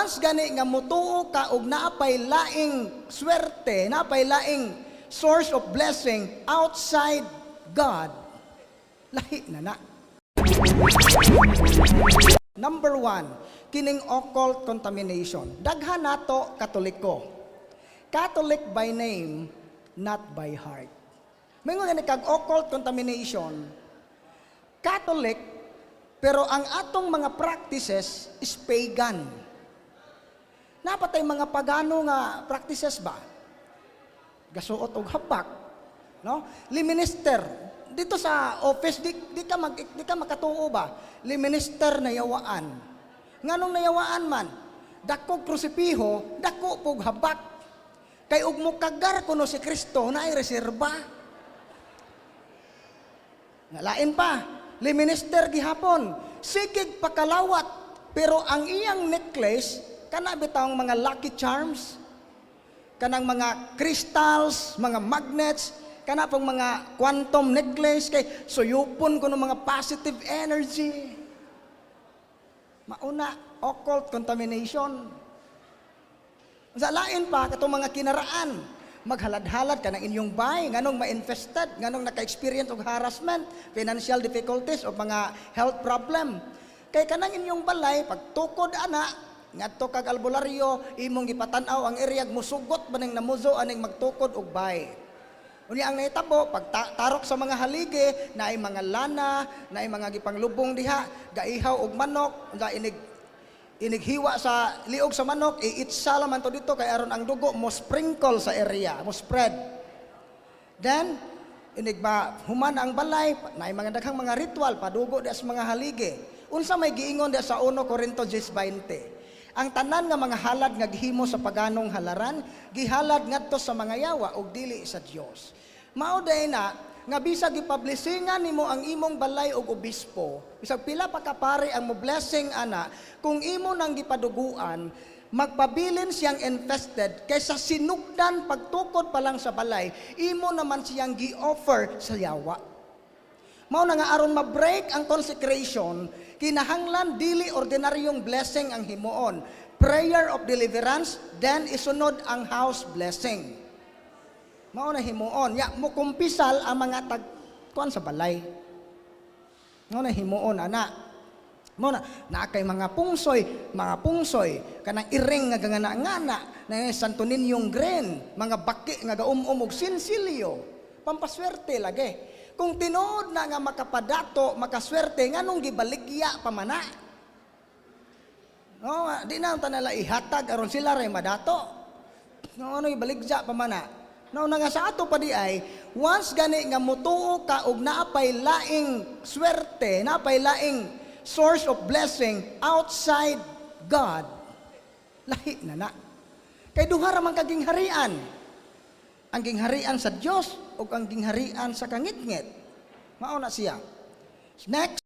Once gani nga mutuo ka og naapay laing swerte, naapay laing source of blessing outside God, lahi na na. Number one, kining occult contamination. Daghan nato Katoliko. Catholic by name, not by heart. May gani kag occult contamination, Catholic, pero ang atong mga practices is pagan. Naa pa tay mga pagano nga practices ba? Gasuot og habak, no? Liminister dito sa office, di ka makatuo ba? Liminister nayawaan. Nganong nayawaan man? Dako krusipiho, dako pog habak. Kay og mokagar kuno si Kristo, naay reserba. Ngalain pa, liminister gihapon, sigig pakalawat, pero ang iyang necklace, kana bitawng mga lucky charms, kanang mga crystals, mga magnets, kana pong mga quantum necklace, kay suyupon kuno mga positive energy. Mauna, occult contamination. Sa lain pa, katong mga kinaraan, maghalad-halad ka ng inyong bahay, nganong ma-infested, nganong naka-experience og harassment, financial difficulties, o mga health problem. Kay kanang inyong balay, pagtukod ana, ngadto kag albularyo, imong gipatan-aw ang area, musugot ba ning namuzo aning magtukod og bay. Unya ang nahitabo, pag tarok sa mga haligi, naay mga lana, naay mga gipanglubong diha, gaihaw og manok, unsa inig inighiwa sa liog sa manok, iitsa man to dito kay aron ang dugo mo sprinkle sa area, mo spread. Then inig ba human ang balay, naay mga daghang mga ritual padugo di sa mga haligi. Unsa may giingon di sa 1 Corinto 10:20? Ang tanan nga mga halad nga gihimo sa paganong halaran, gihalad ngadto sa mga yawa ug dili sa Dios. Mao day na nga bisag gipablessingan nimo ang imong balay og obispo, bisag pila pa ka pare ang mo blessing ana, kung imo nang gipaduguan, magpabilin siyang infested kaysa sinugdan pagtukod pa lang sa balay, imo naman siyang gi-offer sa yawa. Mao na nga aron ma-break ang consecration, kinahanglan dili ordinaryong blessing ang himuon. Prayer of deliverance, then isunod ang house blessing. Mao na himuon. Ya, mukumpisal ang mga tag kuan sa balay. Mao na himuon ana. Mao na naa kay mga pungsoy kanang iring nga gangana-ngana na Santo Niñong green, mga baki nga gaum-um og sinsilyo. Pampaswerte lagi. Kung tinuod na nga makapadato, makaswerte, nganong gibaligya pa man na? No, di na tanala ihatag aron sila ray madato. No, ano ibaligya pa man na? No, na nga sa ato pa di ay, once gani nga mutuo ka og naapay laing swerte, naapay laing source of blessing outside God, lahi na na. Kay duha ra man ka gingharian. Ang gingharian sa Dios ug ang gingharian sa kangitngit. Mao na siya. Next,